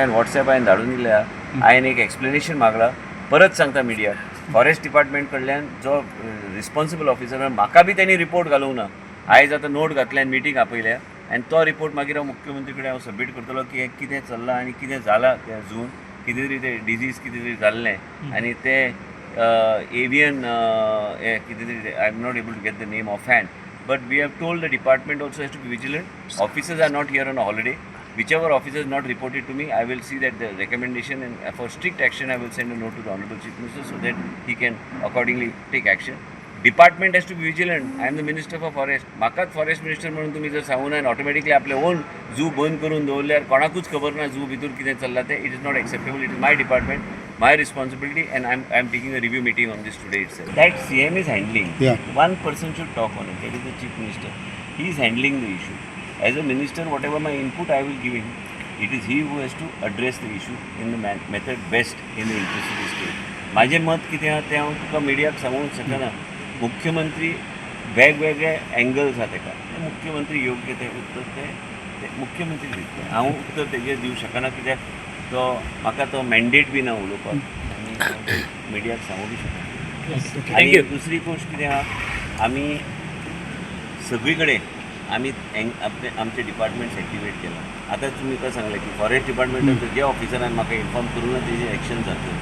WhatsApp हांवें धाडून दिल्या. हांवें एक एक्सप्लेनेशन मागला. परत सांगता, मिडिया, फॉरेस्ट डिपार्टमेंट कडल्यान जो रिस्पॉन्सिबल ऑफिसर, म्हाका बी त्यांनी रिपोर्ट घालूंक ना. आयज आतां नोट घातल्या आनी मिटींग आपयल्या आनी तो रिपोर्ट मागीर हांव मुख्यमंत्री कडेन हांव सबमीट करतलो की हें कितें चल्लां आनी कितें जालां त्या जून, कितें तरी तें डिजीज कितें तरी जाल्लें आनी तें एवियन हें कितें तरी. I am not able to get the name off hand, but we have told the department also has to be vigilant. Officers are not here on a holiday. Whichever officer is not reported to me, I will see that the recommendation and for strict action, I will send a note to the Honorable Chief Minister so that he can accordingly take action. Department has to be vigilant. I am the Minister for Forest. म्हाकाच forest minister म्हणून तुमी जर सांगूना आनी automatically आपले own zoo बंद करून दवरल्यार कोणाकूच खबर ना झू भितर कितें चल्लां तें, it is not acceptable. It is my department, my responsibility, and I am taking a review meeting on this today itself. That CM is handling. One person should talk on it, that is the Chief Minister. He is handling the issue. As a minister, whatever my input I will give him. It is he who has to address the issue in the method best in the interest of the state. माझें मत कितें आहा तें हांव तुका मिडियाक सांगूंक शकना. मुख्यमंत्री, वेगवेगळे एंगल्स आहा तेका. ते मुख्यमंत्री योग्य ते उत्तर ते ते मुख्यमंत्री दितले. हांव उत्तर तेजेर दिवंक शकना, कित्याक तो म्हाका तो मॅन्डेट बी ना उलोवपाक आनी मिडियाक सांगूंक बी शकना. आनी दुसरी गोश्ट कितें आहा, आमी सगळी कडेन आमी आपले आमचे डिपार्टमेंट्स एक्टिवेट केला. आतां तुमी काय सांगलें की फॉरेस्ट डिपार्टमेंटाचे जे ऑफिसरान म्हाका इन्फॉर्म करूं ना, तेजेर एक्शन जातलें.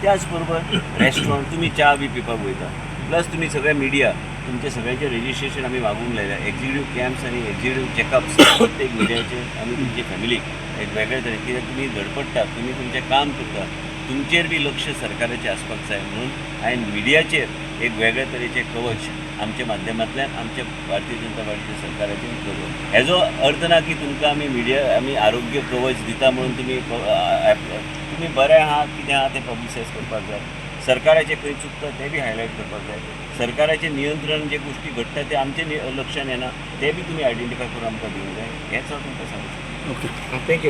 त्याच बरोबर रेस्टॉरंट, तुमी च्या बी पिवपाक वयता, प्लस तुमी सगळे मिडिया, तुमचे सगळ्यांचे रेजिस्ट्रेशन आमी मागूंक लायल्या. एक्झिक्युटीव कॅम्प्स आनी एक्झिक्युटीव चॅकअप्स प्रत्येक मिडियाचे आमी तुमचे फॅमिलीक एक वेगळे तरेन, कित्याक तुमी धडपडटा, तुमी तुमचें काम करता, तुमचेर बी लक्ष सरकाराचें आसपाक जाय म्हणून हांवें मिडियाचेर एक वेगळे तरेचें कवच आमच्या माध्यमांतल्यान आमच्या भारतीय जनता पार्टीच्या सरकाराचेर करूं. हेजो अर्थ ना की तुमकां आमी मिडिया, आमी आरोग्य कवच दिता म्हणून तुमी बरें आहा, कितें आहा तें पब्लिसायज करपाक जाय. सरकाराचें खंय चुकता तें बी हायलायट करपाक जाय. सरकाराचें नियंत्रण, जे गोश्टी घडटा ते आमचे लक्षान येना, ते बी तुमी आयडेंटिफाय करून आमकां दिवंक जाय. हेंच हांव तुमकां सांगूं शकता. ओके. Thank you.